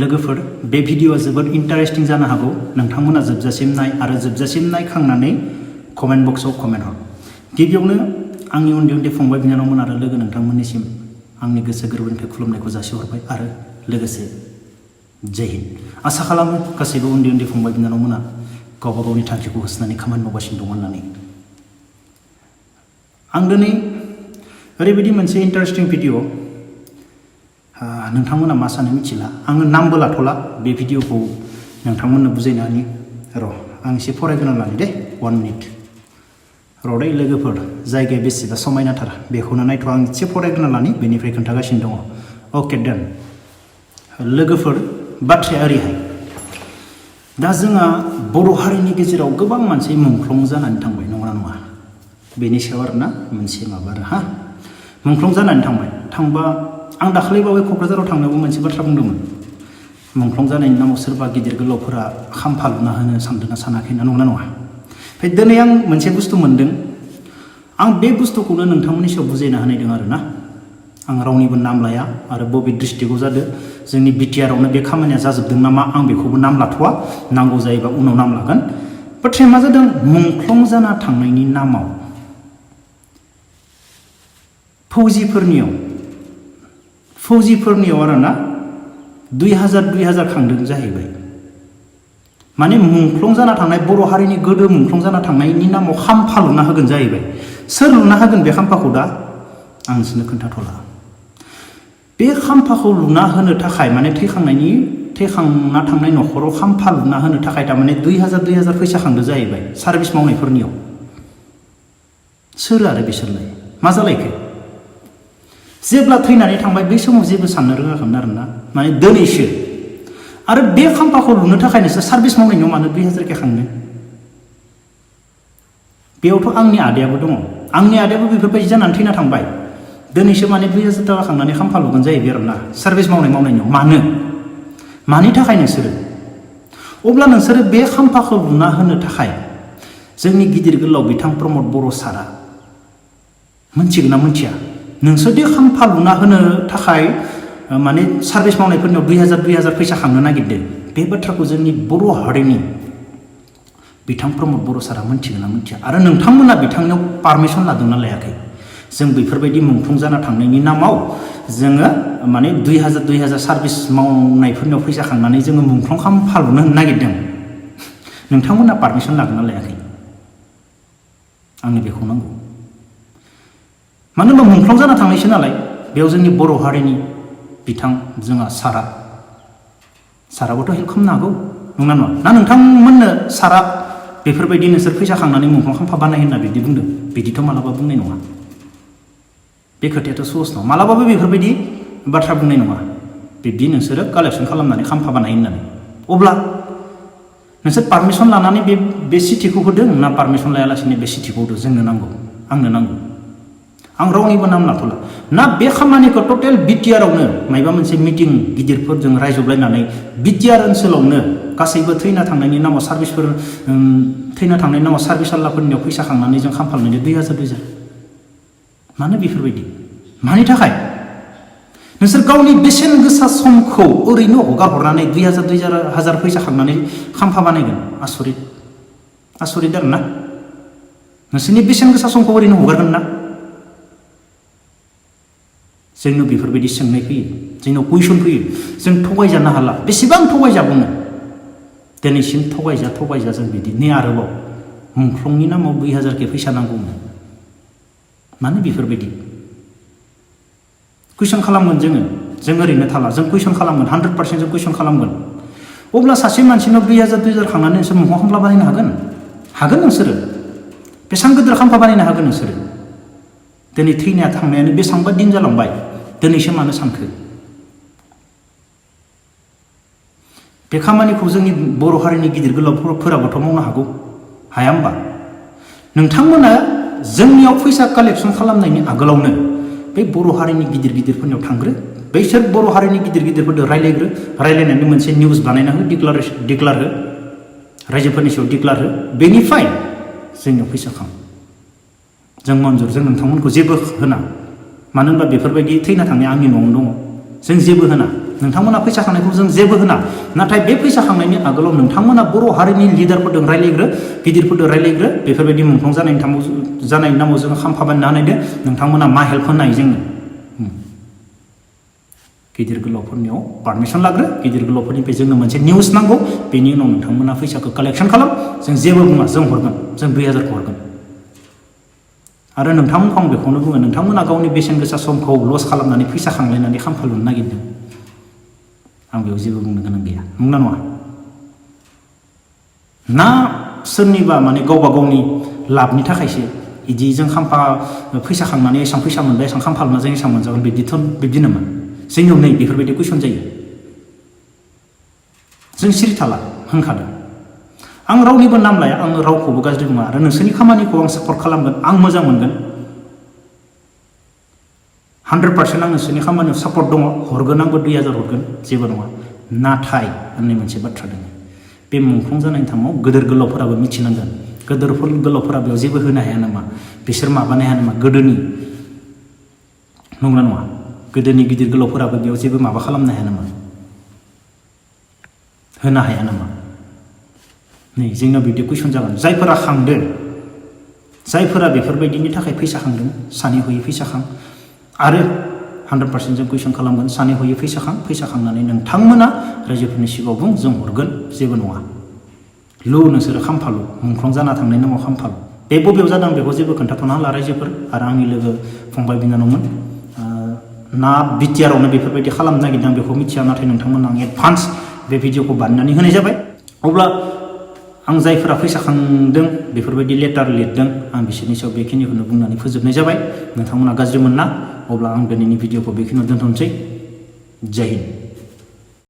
लोगोफोर बे भिडिअआ जोबोद इन्टारेस्टिं जानो हागौ नोंथांमोना जोबजासिम नाय आरो जोबजासिम नायखांनानै कमेन्ट बक्सआव कमेन्ट हर गिबियावनो आंनि उन्दै उन्दै फंबाय बिनानावमोन आरो लोगो नोंथांमोननिसिम आंनि गोसो गोरबोनिफ्राय खुलुमनायखौ जासिहरबाय आरो लोगोसे जय हिन्द आसा खालामो गासैबो उन्दै उन्दै फंबाय बिनानावमोना गावबा गावनि थांखिखौ होसोनानै खामानि मावगासिनो दं होननानै आं दिनै ओरैबायदि मोनसे इन्टारेस्टिं भिडिअ नोंथांमोना मा सानो मिथिला आङो नामबो लाथ'ला बे भिडिअखौ नोंथांमोननो बुजायनानै र' आं एसे फरायग्रोना लानि दे 1 मिनिट र'दै लोगोफोर जायगाया बेसेबा समायनाथार बेखौनो नायथ' आं एसे फरायग्रोना लानि बेनिफ्राय खोन्थागासिनो दङ अके देन लोगोफोर बाथ्राया ओरैहाय दा जोंहा बर' हारिनि गेजेराव गोबां मानसि मुंख्लं जानानै थांबाय नंगौना नङा बेनि सायाव आरोना मोनसे माबा आरो मुंख्लं जानानै थांबा आं दाखालिबावै क'क्राझाराव थांनायावबो मोनसे बाथ्रा बुंदोंमोन मुंख्लं जानायनि नामाव सोरबा गिदिर गोलावफोरा खाम्फा लुना होनो सानदोंना सानाखै ना नंगौना नङा ओमफ्राय दिनै आं मोनसे बुस्थु मोनदों आं बे बुस्थुखौनो नोंथांमोननि सायाव बुजायना होनायदों आरोना आं रावनिबो नाम लाया आरो बबे डिस्ट्रिक्टआव जादों जोंनि बिटिआरआवनो बे खामानिया जाजोबदों नामा आं बेखौबो नाम लाथ'वा नांगौ जायोबा उनाव नाम लागोन बाथ्राया मा जादों मुंख्लं जाना थांनायनि नामाव फौजिफोरनियाव आरोना 2000 खांदों जाहैबाय माने मुंख्लं जाना थांनाय बर' हारिनि गोदो मुंख्लं जाना थांनायनि नामाव खाम्फा लुना होगोन जाहैबाय सोर लुना होगोन बे खाम्फाखौ दा आं नोंसोरनो खोन्थाथ'ला बे खाम्फाखौ लुना होनो थाखाय माने थैखांना थांनाय न'खराव खाम्फा लुना होनो थाखाय थारमाने 2000 फैसा खांदों जाहैबाय सार्भिस मावनायफोरनियाव सोर आरो बिसोरलाय मा जालायखो जेब्ला थैनानै थांबाय बै समाव जेबो साननो रोङाखैमोन आरोना माने दिनैसो आरो बे खाम्फाखौ लुनो थाखाय नोंसोर सार्भिस मावनायनियाव मानो 2000 खांनो बेयावथ' आंनि आदायाबो दङ आंनि आदायाबो बेफोरबायदि जानानै थैना थांबाय दिनैसो माने 2000 थाखा खांनानै खाम्फा लुगोन जाहैबाय आरोना सार्भिस मावनायनियाव मानि थाखाय नोंसोरो अब्ला नोंसोरो बे खाम्फाखौ लुना होनो थाखाय जोंनि गिदिर गोलाव बिथां प्रमद बर' सारा मोनथिगोन ना मोनथिया नोंसोरदि खाम्फा लुना होनो थाखाय माने सार्भिस मावनायफोरनियाव 2000 फैसा खांनो नागिरदों बे बाथ्राखौ जोंनि बर' हारिनि बिथां प्रमद बर' सारा मोनथिगोन ना मोनथिया आरो नोंथांमोना बिथांनियाव पारमिसन लादोंना लायाखै जों बेफोरबायदि मुंख्लं जाना थांनायनि नामाव जोङो माने 2000 सार्भिस मावनायफोरनियाव फैसा खांनानै जोङो मुंख्लं खाम्फा लुनो नागिरदों नोंथांमोना पारमिसन लागोन ना लायाखै आंनो बेखौ नांगौ मानो होनबा मुंख्लं जाना थांनायसो नालाय बेयाव जोंनि बर' हारिनि बिथां जोंहा साराबोथ' हेल्प खालामनो हागौ नङा ना नोंथांमोननो सारा बेफोरबायदि नोंसोर फैसा खांनानै मुंख्लं खाम्फा बानाय होनना बिदि बुंदों बिदिथ' मालाबा बुंनाय नङा बे खोथायाथ' सहस नङा मालाबाबो बेफोरबायदि बाथ्रा बुंनाय नङा बिब्दि नोंसोरो कालेक्सन खालामनानै खाम्फा बानाय होननानै अब्ला नोंसोर पारमिसन लानानै बे सिटिखौ होदों ना पारमिसन लायालासिनो बे सिटिखौ होदों जोंनो नांगौ आंनो नांगौ आं रावनिबो नाम लाथ'ला ना बे खामानिखौ टटेल बिटिआरआवनो मायबा मोनसे मिटिं गिदिरफोरजों रायजोबलायनानै बिटिआर ओनसोलावनो गासैबो थैना थांनायनि नामाव सार्भिस आल्लाफोरनियाव फैसा खांनानै जों खामफालनानै 2000 मानो बेफोरबायदि मानि थाखाय नोंसोर गावनि बेसेन गोसा समखौ ओरैनो हगार हरनानै 2000 फैसा खांनानै खाम्फा बानायगोन आसरित आरोना नोंसोरनि बेसेन गोसा समखौ ओरैनो हगारगोन ना जोंनाव बेफोरबायदि सोंनाय फैयो जोंनाव कुइसन फैयो जों थगायजानो हाला बेसेबां थगायजाबावनो दिनैसिम थगायजा जों बिदि नै आरोबाव मुंख्लंनि नामाव 2000 फैसा नांगौमोन मानो बेफोरबायदि कुइसन खालामगोन जों ओरैनो थाला जों कुइसन खालामगोन 100% जों कुइसन खालामगोन अब्ला सासे मानसिनाव 2000 खांनानै नोंसोर मुंख्लं खाम्फा बानायनो हागोन नोंसोरो बेसेबां गिदिर खाम्फा बानायनो हागोन नोंसोरो दिनै थैनाया थांनायानो बेसेबांबा दिन जालांबाय दिनैसो मानो सानखो बे खामानिखौ जोंनि बर' हारिनि गिदिर गोलावफोराबोथ' मावनो हागौ हाया होमबा नोंथांमोना जोंनियाव फैसा कालेक्सन खालामनायनि आगोलावनो बै बर' हारिनि गिदिरफोरनियाव थांग्रो बैसोर बर' हारिनि गिदिरफोरजों रायलायनानै मोनसे निउस बानायना हो डिक्लार हो रायजोफोरनि सायाव डिक्लार हो बेनिफ्राय जोंनियाव फैसा खां जों मन्जुर जों नोंथांमोनखौ जेबो होना मानो होनबा बेफोरबायदि थैना थांनाया आंनि न'आवनो दङ जों जेबो होना नोंथांमोना फैसा खांनायखौ जों जेबो होना नाथाय बे फैसा खांनायनि आगोलाव नोंथांमोना बर' हारिनि लिडारफोरजों रायलायग्रो गिदिरफोरजों रायलायग्रो बेफोरबायदि मुंख्लं जानायनि नामाव जोङो खाम्फा बानायना होनायदो नोंथांमोना मा हेल्प होनो हायो जोंनो गिदिर गोलावफोरनियाव पारमिसन लाग्रो गिदिर गोलावफोरनिफ्राय जोंनो मोनसे निउस नांगौ बेनि उनाव नोंथांमोना फैसाखौ कालेक्शन खालाम जों जेबो बुङा जों हरगोन जों 2000खौ हरगोन आरो नोंथांमोनखौ आं बेखौनो बुङो नोंथांमोना गावनि बेसेन गोसा समखौ लस खालामनानै फैसा खांलायनानै खाम्फा लुनो नागिरदों आं बेयाव जेबो बुंनो गोनां गैया नंगौना नङा ना सोरनिबा माने गावबा गावनि लाबनि थाखायसो इदि जों खाम्फा फैसा खांनानै एसां फैसा मोनबाय एसां खाम्फा लुना जों एसां मोनजागोन बिब्दि नामा जोंनियाव नै बेफोरबायदि कुइसन जायो जों सिरि थाला होनखादों आं रावनिबो नाम लाया आं रावखौबो गाज्रि बुङा आरो नोंसोरनि खामानिखौ आं सापर्ट खालामगोन आं मोजां मोनगोन 100% आं नोंसोरनि खामानियाव सापर्ट दङ हरगोन आंबो 2000 हरगोन जेबो नङा नाथाय होननाय मोनसे बाथ्रा दङ बे मुंख्लं जानायनि टाइमाव गोदोर गोलावफोराबो मिथिनांगोन गोदोर गोलावफोरा बेयाव जेबो होनो हाया नामा बिसोर माबानो हाया नामा गोदोनि नंगौना नङा गोदोनि गिदिर गोलावफोराबो बेयाव जेबो माबा खालामनो हाया नामा होनो हाया नामा नै जोंनाव बिदि कुइसन जागोन जायफोरा खांदों जायफोरा बेफोरबायदिनि थाखाय फैसा खांदों सानै हयै फैसा खां आरो 100% जों कुइसन खालामगोन सानै हयै फैसा खांनानै नोंथांमोना रायजोफोरनि सिगाङाव बुं जों हरगोन जेबो नङा नोंसोरो खाम्फालु मुंख्लं जाना थांनायनि नामाव खाम्फालु बे बबेयाव जादों बेखौ जेबो खोन्थाथ'ना हाला रायजोफोर आरो आंनि लोगो फंबाय बिनानावमोन ना बिटिआरआवनो बेफोरबायदि खालामनो नागिरदों आं बेखौ मिथिया नाथाय नोंथांमोना आं एडभान्स बे भिडिअखौ बानायनानै होनाय जाबाय अब्ला आं जायफोरा फैसा खांदों बेफोरबायदि लेटार लिरदों आं बिसोरनि सायाव बेखिनिखौनो बुंनानै फोजोबनाय जाबाय नोंथांमोना गाज्रि मोनना अब्ला आं दिनैनि भिडिअखौ बेखिनियाव दोनथ'नोसै जय हिन्द